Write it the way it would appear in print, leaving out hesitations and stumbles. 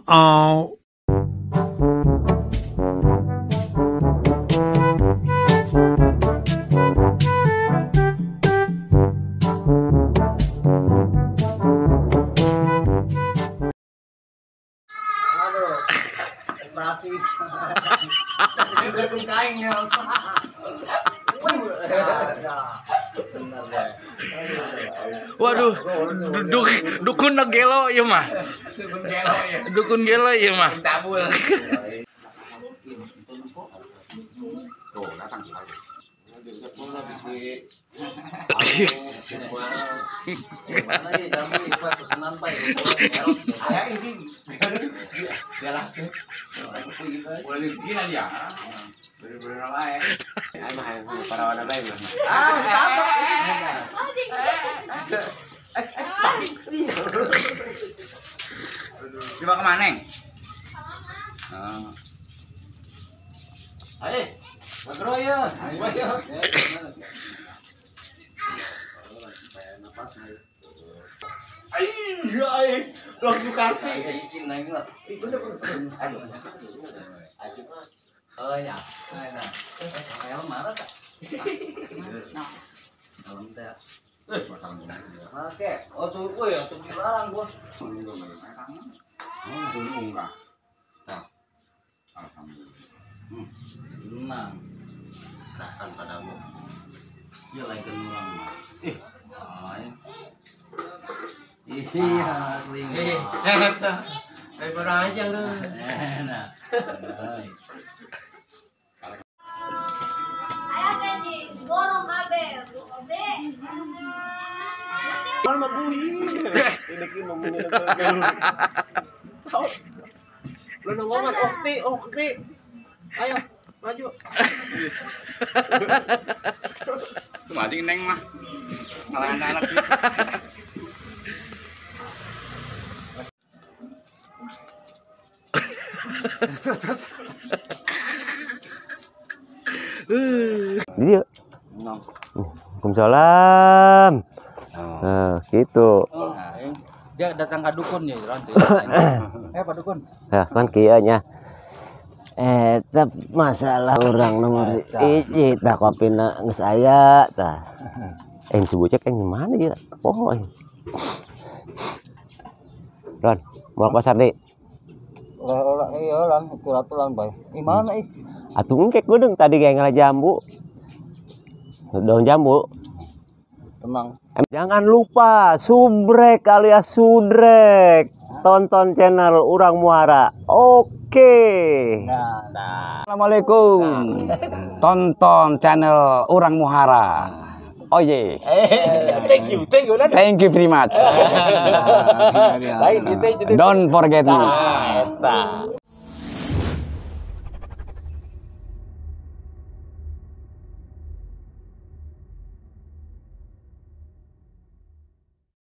Oh. Waduh, dukun gelo ieu mah. Dukun gelo ieu mah. Coba kemana, Neng? Ayo, magro ya, ayo. Ayo, ayo, langsung Soekarti. Izin neng lah. Bener bener. Oh ya, nah, helm mana tak? Helm teh. Oke, oh tuh, woi, tuh dilarang gua. Alhamdulillah. Serahkan padamu. Ya lagi orang. Iya, asli. Daripada aja lu. Enak. Borong abe, abe. Mal maguhi. Ini ki ngomongin tahu. Lu ngomong okti, okti. Ayo, maju. Maju neng mah. Malah anak-anak. Dia. Waalaikumsalam. Nah, gitu. Dia datang ke dukun ya, Pak Dukun. Ya, kan kieu nya. Eta masalah orang nomor hiji tah kopina geus aya tah. Si bocah yang mana ya? Poho aing. Ron, mau ke pasar deui? Lah iya lan, kuratulan bae. Ih mana ih? Atuh engke geudeung tadi ge ngalah jambu. Daun jambu. Tenang. Jangan lupa subrek alias sudrek. Tonton channel Urang Muhara. Oke. Nah. Assalamualaikum. Tonton channel Urang Muhara. Oh yeah. Thank you, thank you. Thank you very much. Don't forget me. Nah,